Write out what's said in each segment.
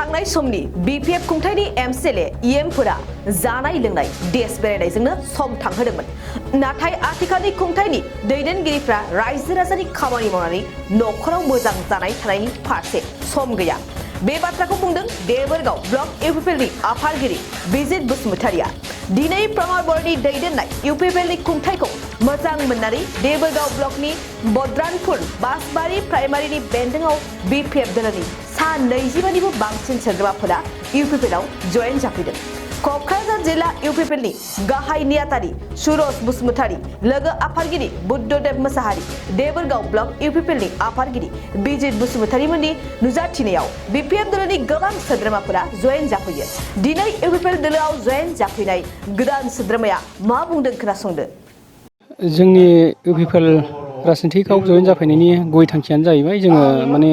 थांनाय समनि बीपीएफ खुंथायनि एमसीएलए इएमफोरा जानाय लोंनाय देश बेरायनायजोंनो सम थांहोदोंमोन नाथाय आथिखालनि खुंथायनि दैदेनगिरिफ्रा रायजो राजानि खामानि मावनानै नखराव मोजां जानाय थानायनि फारसे सम गैया बे बाथ्राखौ बुंदों देबरगाव ब्लक इउपीपीएलनि आफादगिरि बिजित बसुमतारिया दिनै प्रमद बर'नि दैदेननाय इउपीपीएलनि खुंथायखौ मोजां मोननानै देबरगाव ब्लकनि बद्रानपुर बासबारि प्राइमारिनि बेन्दोंआव बीपीएफ दोलोनि सा 20 निबो बांसिन सोद्रोमाफोरा इउपीपीएलआव जयेन जाफैदों क'क्राझार जिल्ला इउपीपीएलनि गाहाय नेहाथारि सुरज बसुमतारी लोगो आफादगिरि बुद्धदेब मोसाहारि देबरगाव ब्लक इउपीपीएलनि आफादगिरि बिजित बसुमतारीमोननि नुजाथिनायाव बीपीएफ दोलोनि गोबां सोद्रोमाफोरा जयेन जाफैयो दिनै इउपीपीएल दोलोआव जयेन जाफैनाय गोदान सोद्रोमाया मा बुंदों खोनासंदो जोंनि इउपीपीएल राजनितिकआव जयेन जाफैनायनि गुबै थांखियानो जाहैबाय जोङो माने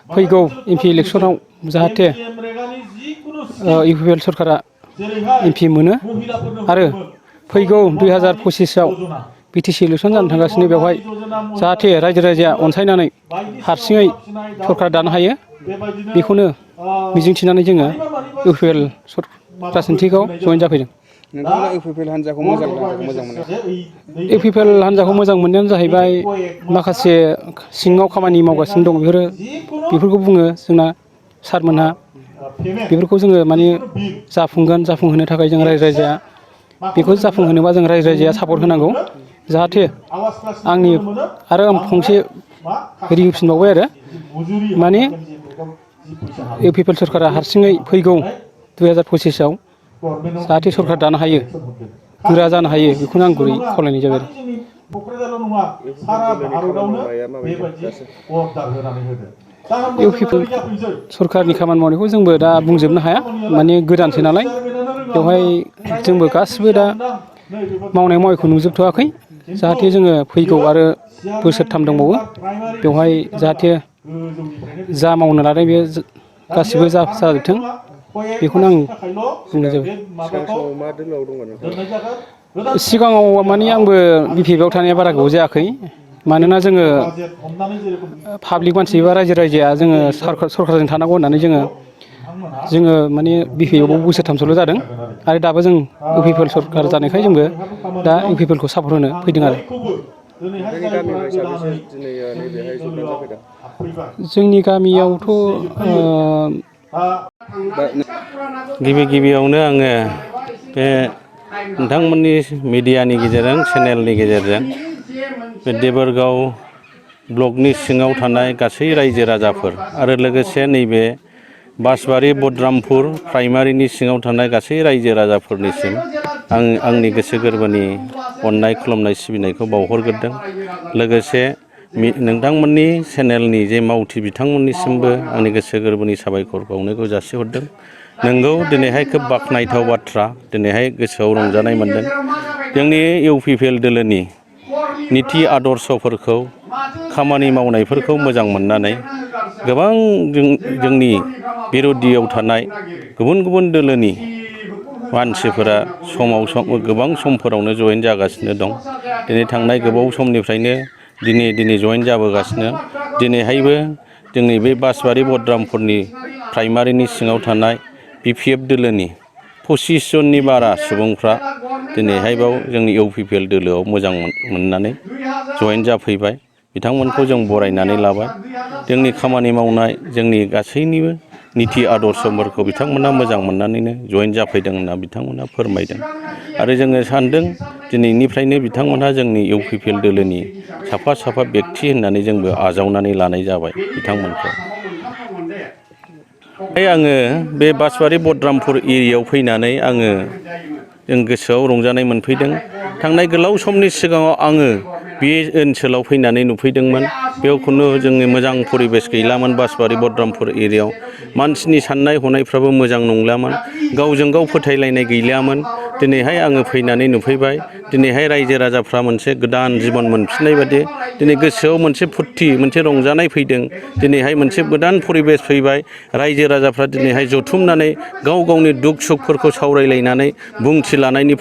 फैगौ एमपि इलेक्सनाव जाहाथे इउपीपीएल सरकारा एमपि मोनो आरो फैगौ 2025आव बिटिसि इलेक्सन जानो थांगासिनो बेवहाय जाहाथे रायजो राजाया अनसायनानै हारसिङै सरकार दानो हायो बेखौनो मिजिंथिनानै जोङो इउपीपीएल राजनितिकआव जयेन जाफैदों। नोंथाङा इउपीपीएल हान्जाखौ मोजां मोनो इउपीपीएल हान्जाखौ मोजां मोननायानो जाहैबाय माखासे सिङाव खामानि मावगासिनो दं बेफोरखौ बुङो जोंना सारमोनहा बेफोरखौ जोङो माने जाफुंहोनो थाखाय जों रायजो राजाया बेखौ जाफुंहोनोबा जों रायजो राजाया सापर्ट होनांगौ जाहाथे आरो आं फंसे रिफिनबावबाय आरो माने इउपीपीएल सरकारा हारसिङै फैगौ 2025आव जाहाथे सरकार दानो हायो गोरा जानो हायो बेखौनो आं गुरै खावलायनाय जाबाय इउपीपीएल सरकारनि खामानि मावनायखौ जोंबो दा बुंजोबनो हाया माने गोदानसो नालाय बेवहाय जोंबो गासिबो दा मावनायखौ नुजोबथ'वाखै जाहाथे जोङो फैगौ आरो बोसोरथाम दंबावो बेवहाय जाहाथे जा मावनो लादों बे गासिबो जाजोबथों बेखौनो आं बुंनाय जाबाय। सिगाङाव माने आंबो बीपीएफआव थानाया बारा गोबाव जायाखै मानोना जोङो पाब्लिक मानसि बा रायजो राजाया जोङो सरकारजों थानांगौ होननानै जोङो माने बीपीएफआव बोसोरथामसोल' जादों आरो दाबो जों इउपीपीएल सरकार जानायखाय जोंबो दा इउपीपीएलखौ सापर्ट होनो फैदों आरो जोंनि गामियावथ' गिबियावनो आङो बे नोंथांमोननि मिडियानि गेजेरजों चेनेलनि गेजेरजों बे देबरगाव ब्लकनि सिङाव थानाय गासै रायजो राजाफोर आरो लोगोसे नैबे बासबारि बद्रामपुर प्राइमारिनि सिङाव थानाय गासै रायजो राजाफोरनिसिम आं आंनि गोसो गोरबोनि अननाय खुलुमनाय सिबिनायखौ बावहरग्रोदों लोगोसे नोंथांमोननि चेनेलनि जे मावथि बिथांमोननिसिमबो आंनि गोसो गोरबोनि साबायखर बावनायखौ जासिहरदों नोंगौ दिनैहाय खोब बाख्नायथाव बाथ्रा दिनैहाय गोसोआव रंजानाय मोनदों जोंनि इउपीपीएल दोलोनि निति आदर्शफोरखौ खामानि मावनायफोरखौ मोजां मोननानै गोबां जोंनि बिर'धियाव थानाय गुबुन गुबुन दोलोनि मानसिफोरा गोबां समफोरावनो जयेन जागासिनो दं दिनै थांनाय गोबाव समनिफ्रायनो दिनै जयेन जाबोगासिनो दिनैहायबो जोंनि बे बासबारि बद्रामपुरनि प्राइमारिनि सिङाव थानाय बीपीएफ दोलोनि 25 जननि बारा सुबुंफ्रा दिनैहायबाव जोंनि इउपीपीएल दोलोआव मोजां मोननानै जयेन जाफैबाय बिथांमोनखौ जों बरायनानै लाबाय जोंनि खामानि मावनाय जोंनि गासैनिबो निति आदर्शफोरखौ बिथांमोना मोजां मोननानैनो जयेन जाफैदों होनना बिथांमोना फोरमायदों आरो जोङो सानदों दिनैनिफ्रायनो बिथांमोनहा जोंनि इउपीपीएल दोलोनि साफा बेक्ति होननानै जोंबो आजावनानै लानाय जाबाय बिथांमोनखौ आङो बे बासबारि बद्रामपुर एरियायाव फैनानै जों गोसोआव रंजानाय मोनफैदों थांनाय गोलाव समनि सिगाङाव आङो बे ओनसोलाव फैनानै नुफैदोंमोन बेयाव खुनु जोंनि मोजां परिबेस गैलामोन बासबारि बद्रामपुर एरियायाव मानसिनि साननाय हनायफ्राबो मोजां नंलामोन गावजों गाव फोथायलायनाय गैलामोन दिनैहाय आङो फैनानै नुफैबाय दिनैहाय रायजो राजाफ्रा मोनसे गोदान जिबन मोनफिननाय बादि दिनै गोसोआव मोनसे फुरथि मोनसे रंजानाय फैदों दिनैहाय मोनसे गोदान परिबेस फैबाय रायजो राजाफ्रा दिनैहाय जथुमनानै गाव गावनि दुख सुखफोरखौ सावरायलायनानै बुंथिलायनायनि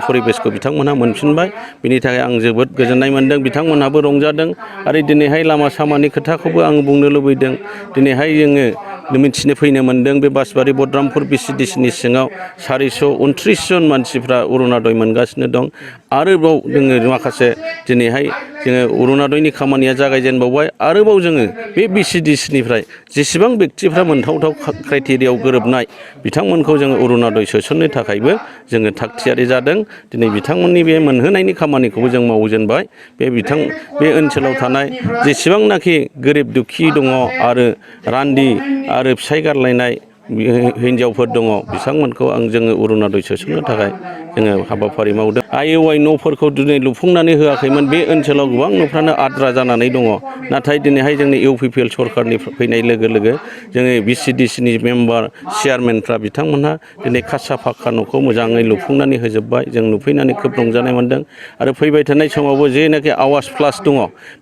परिबेसखौ बिथांमोनहा मोनफिनबाय बिनि थाखाय आं जोबोद गोजोननाय मोनदों बिथांमोनहाबो रंजादों आरो दिनैहाय लामा सामानि खोथाखौबो आं बुंनो लुबैदों दिनैहाय जोङो मिथिनो फैनो मोन्दों बे बासबारि बद्रामपुर बिसिडिसिनि सिङाव 429 जन मानसिफ्रा अरुण'दय मोनगासिनो दं। आरोबाव जोङो माखासे दिनैहाय जोङो अरुण'दयनि खामानिया जागायजेनबावबाय। आरोबाव जोङो बे बिसिडिसिनिफ्राय जेसेबां बेक्तिफ्रा मोनथावथाव क्राइटेरियायाव गोरोबनाय बिथांमोनखौ जोङो अरुण'दय सोसननो थाखायबो जोङो थागथियारि जादों। दिनै बिथांमोननि बे मोनहोनायनि खामानिखौबो जों मावजेनबाय। बे ओनसोलाव थानाय जेसेबांनाखि गोरिब दुखि दङ आरो रान्दि आरो फिसाय गारलायनाय हिन्जावफोर दङ बिथांमोनखौ जोङो अरुण'दय सोसननो थाखाय जोङो हाबाफारि मावदों। IOI न'फोरखौ दिनै लुफुंनानै होआखैमोन। बे ओनसोलाव गोबां न'फ्रानो आद्रा जानानै दङ। नाथाय दिनैहाय जोंनि UPPL सरखारनि फैनाय लोगो लोगो जोङो बिसिडिसिनि मेम्बार चेयारमेनफ्रा बिथांमोनहा दिनै खासा फाक्का न'खौ मोजाङै लुफुंनानै होजोब्बाय। जों नुफैनानै खोब रंजानाय मोन्दों। आरो फैबाय थानाय समावबो जेनाखि आवास प्लास दङ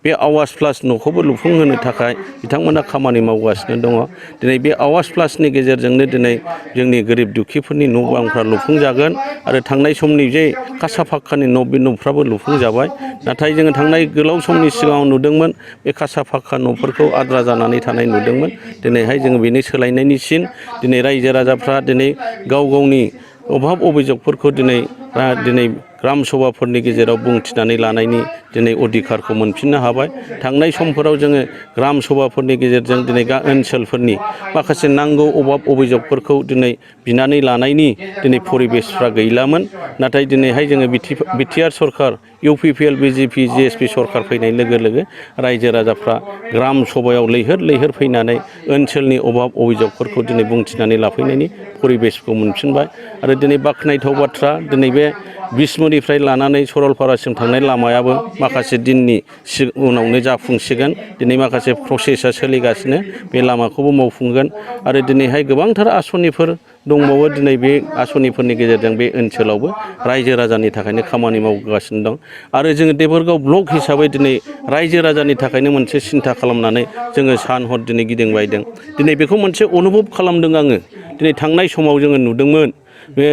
बे आवास प्लास न'खौबो लुफुंहोनो थाखाय बिथांमोना खामानि मावगासिनो दङ। दिनै बे आवास प्लासनि गेजेरजोंनो दिनै जोंनि गोरिब दुखिफोरनि न' बांफ्रा लुफुंजागोन। आरो थांनाय समनि जे खासा फाक्कानि न' बे न'फ्राबो लुफुंजाबाय। नाथाय जोङो थांनाय गोलाव समनि सिगाङाव नुदोंमोन बे खासा फाक्का न'फोरखौ आद्रा जानानै थानाय नुदोंमोन। दिनैहाय जोङो बेनि सोलायनायनि सिन दिनै रायजो राजाफ्रा दिनै गाव गावनि अभाब अभिजगफोरखौ दिनै ग्राम सभाफोरनि गेजेराव बुंथिनानै लानायनि दिनै अधिकारखौ मोनफिननो हाबाय। थांनाय समफोराव जोङो ग्राम सभाफोरनि गेजेरजों दिनै ओनसोलफोरनि माखासे नांगौ अभाब अभिजगफोरखौ दिनै बिनानै लानायनि दिनै परिबेसफ्रा गैलामोन। नाथाय दिनैहाय जोङो बिटिआर सरखार UPPL BJP GSP सरखार फैनाय लोगो लोगो रायजो राजाफ्रा ग्राम सभायाव लैहोर लैहोर फैनानै ओनसोलनि अभाब अभिजगफोरखौ दिनै बुंथिनानै लाफैनायनि परिबेसखौ मोनफिनबाय। आरो दिनै बाख्नायथाव बाथ्रा दिनै बे बिस्मुनिफ्राय लानानै सरलपारासिम थांनाय लामायाबो माखासे दिननि उनावनो जाफुंसिगोन। दिनै माखासे प्रसेसा सोलिगासिनो बे लामाखौबो मावफुंगोन। आरो दिनैहाय गोबांथार आसनिफोर दंबावो। दिनै बे आसनिफोरनि गेजेरजों बे ओनसोलावबो रायजो राजानि थाखायनो खामानि मावगासिनो दं। आरो जोङो देबोरगाव ब्लक हिसाबै दिनै रायजो राजानि थाखायनो मोनसे सिन्था खालामनानै जोङो सान हर दिनै गिदिंबायदों। दिनै बेखौ मोनसे अनुभब खालामदों आङो। दिनै थांनाय समाव जोङो नुदोंमोन बे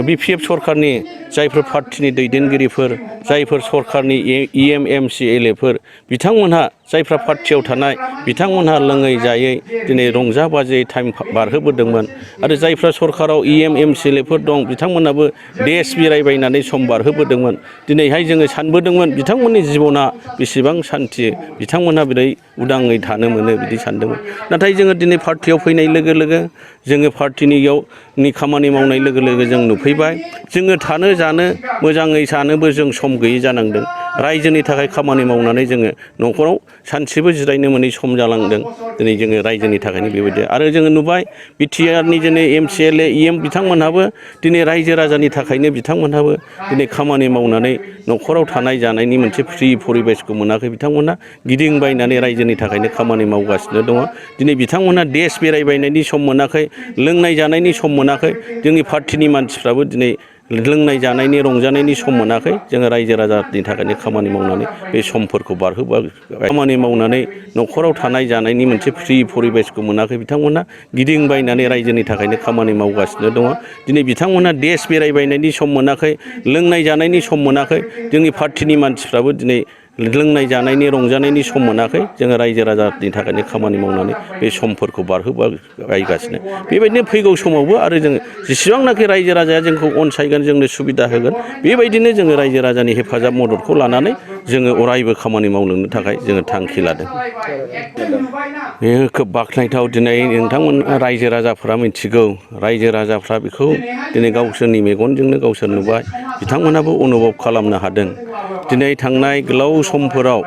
BPF सरखारनि जायफोर पार्टिनि दैदेनगिरिफोर जायफोर सरखारनि EM MCLA फोर बिथांमोनहा जायफ्रा पार्टियाव थानाय बिथांमोनहा लोङै जायै दिनै रंजा बाजायै टाइम बारहोबोदोंमोन। आरो जायफ्रा सरखाराव EM MCLA फोर दं बिथांमोनाबो देश बेरायबायनानै सम बारहोबोदोंमोन। दिनैहाय जोङो सानबोदोंमोन बिथांमोननि जिबना बेसेबां सान्थि बिथांमोनहा बोरै उदाङै थानो मोनो बिदि सानदोंमोन। नाथाय जोङो दिनै पार्टियाव फैनाय लोगो लोगो जोङो पार्टिनि खामानि मावनाय लोगो लोगो जों नुफैबाय जोङो थानो जानो मोजाङै जानोबो जों सम गैयै जानांदों। रायजोनि थाखाय खामानि मावनानै जोङो न'खराव सानसेबो जिरायनो मोनै सम जालांदों। दिनै जोङो रायजोनि थाखायनो बेबायदि आरो जोङो नुबाय बिटिआरनि दिनै MCLA EM बिथांमोनहाबो दिनै रायजो राजानि थाखायनो बिथांमोनहाबो दिनै खामानि मावनानै न'खराव थानाय जानायनि मोनसे फ्रि परिबेसखौ मोनाखै। बिथांमोनहा गिदिंबायनानै रायजोनि थाखायनो खामानि मावगासिनो दङ। दिनै बिथांमोनहा देश बेरायबायनायनि सम मोनाखै, लोंनाय जानायनि सम मोनाखै। जोंनि पार्टिनि मानसिफ्राबो दिनै लोंनाय जानायनि रंजानायनि सम मोनाखै। जोङो रायजो राजानि थाखायनो खामानि मावनानै बे समफोरखौ बारहोबाय। खामानि मावनानै न'खराव थानाय जानायनि मोनसे फ्रि परिबेसखौ मोनाखै। बिथांमोनहा गिदिंबायनानै रायजोनि थाखायनो खामानि मावगासिनो दङ। दिनै बिथांमोनहा देश बेरायबायनायनि सम मोनाखै, लोंनाय जानायनि सम मोनाखै। जोंनि पार्टिनि मानसिफ्राबो दिनै लोंनाय जानायनि रंजानायनि सम मोनाखै। जोङो रायजो राजानि थाखायनो खामानि मावनानै बे समफोरखौ बारहोबायगासिनो। बेबायदिनो फैगौ समावबो आरो जोङो जेसेबांनाखि रायजो राजाया जोंखौ अनसायगोन जोंनो सुबिदा होगोन बेबायदिनो जोङो रायजो राजानि हेफाजाब मददखौ लानानै जोङो अरायबो खामानि मावलांनो थाखाय जोङो थांखि लादों। बेयो खोब बाख्नायथाव। दिनै नोंथांमोन रायजो राजाफ्रा मिथिगौ, रायजो राजाफ्रा बेखौ दिनै गावसोरनि मेगनजोंनो गावसोर नुबाय। बिथांमोनाबो अनुभब खालामनो हादों। दिनै थांनाय गोलाव समफोराव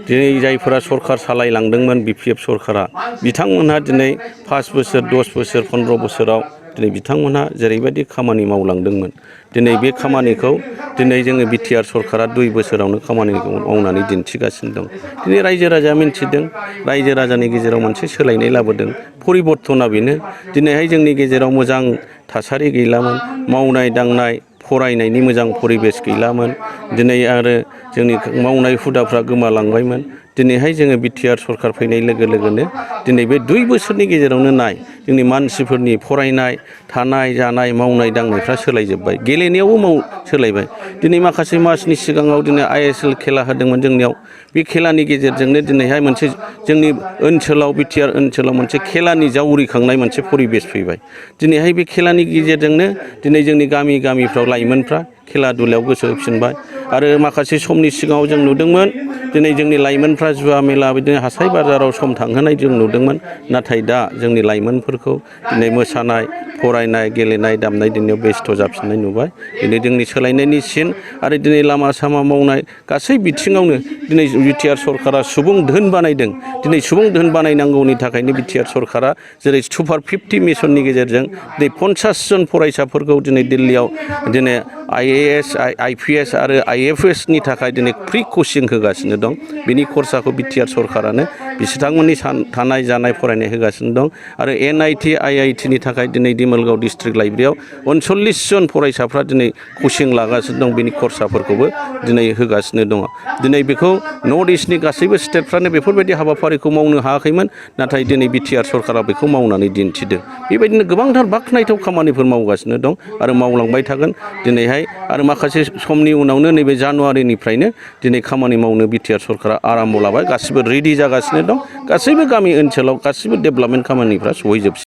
दिनै जायफोरा सरखार सालायलांदोंमोन BPF सरखारा बिथांमोनहा दिनै 5 बोसोर 10 बोसोर 15 बोसोराव दिनै बिथांमोनहा जेरैबायदि खामानि मावलांदोंमोन दिनै बे खामानिखौ दिनै जोङो बिटिआर सरकारा 2 बोसोरावनो खामानिखौ मावनानै दिन्थिगासिनो दं। दिनै रायजो राजाया मिन्थिदों, रायजो राजानि गेजेराव मोनसे सोलायनाय लाबोदों। परिबर्तना बेनो दिनैहाय जोंनि गेजेराव मोजां थासारि गैलामोन, मावनाय दांनाय फरायनायनि मोजां परिबेस गैलामोन। दिनै आरो जोंनि मावनाय हुदाफ्रा गोमालांबायमोन। दिनैहाय जोङो बिटिआर सरकार फैनाय लोगो लोगोनो दिनै बे 2 बोसोरनि गेजेरावनो नाय जोंनि मानसिफोरनि फरायनाय थानाय जानाय मावनाय दांनायफ्रा सोलायजोब्बाय गेलेनायावबो सोलायबाय दिनै माखासे मासनि सिगाङाव दिनै ISL खेला होदोंमोन जोंनियाव बे खेलानि गेजेरजोंनो दिनैहाय मोनसे जोंनि ओनसोलाव बिटिआर ओनसोलाव मोनसे खेलानि जावरिखांनाय मोनसे परिबेस फैबाय दिनैहाय बे खेलानि गेजेरजोंनो दिनै जोंनि गामिफ्राव लाइमोनफ्रा खेला दुलायाव गोसो होफिनबाय आरो माखासे समनि सिगाङाव जों नुदोंमोन दिनै जोंनि लाइमोनफ्रा जुवा मेला बिदिनो हाथाय बाजाराव सम थांहोनाय जों नुदोंमोन नाथाय दा जोंनि लाइमोनफोरखौ दिनै मोसानाय फरायनाय गेलेनाय दामनाय देनायाव बेस्थ' जाफिननाय नुबाय दिनै जोंनि सोलायनायनि सिन आरो दिनै लामा सामा मावनाय गासै बिथिङावनो दिनै बिटिआर सरकारा सुबुं धोन बानायदों दिनै सुबुं धोन बानायनांगौनि थाखायनो बिटिआर सरकारा जेरै सुपार 50 मिसननि गेजेरजों दिनै 50 जन फरायसाफोरखौ दिनै दिल्लीयाव दिनै IAS IPS आरो IFS नि थाखाय दिनै फ्रि कचिं होगासिनो दं बिनि खरसाखौ बिटिआर सरकारानो बिथांमोननि थानाय जानाय फरायनाय होगासिनो दं आरो NIT IIT नि थाखाय दिनै दिमोलगाव डिस्ट्रिक्ट लाइब्रेरियाव 39 जन फरायसाफ्रा दिनै कचिं लागासिनो दं बिनि खरसाफोरखौबो दिनै होगासिनो दङ दिनै बेखौ नर्थ इस्टनि गासैबो स्टेटफ्रानो बेफोरबायदि हाबाफारिखौ मावनो हायाखैमोन नाथाय दिनै बिटिआर सरकारा बेखौ मावनानै दिन्थिदों बेबायदिनो गोबांथार बाख्नायथाव खामानिफोर मावगासिनो दं आरो मावलांबाय थागोन दिनैहाय आरो माखासे समनि उनावनो नैबे जानुवारिनिफ्रायनो दिनै खामानि मावनो बिटिआर सरकारा आराम्भ लाबाय गासिबो रेडि जागासिनो दं गासैबो गामि ओनसोलाव गासिबो डेभेलपमेन्ट खामानिफ्रा सहैजोबसिगोन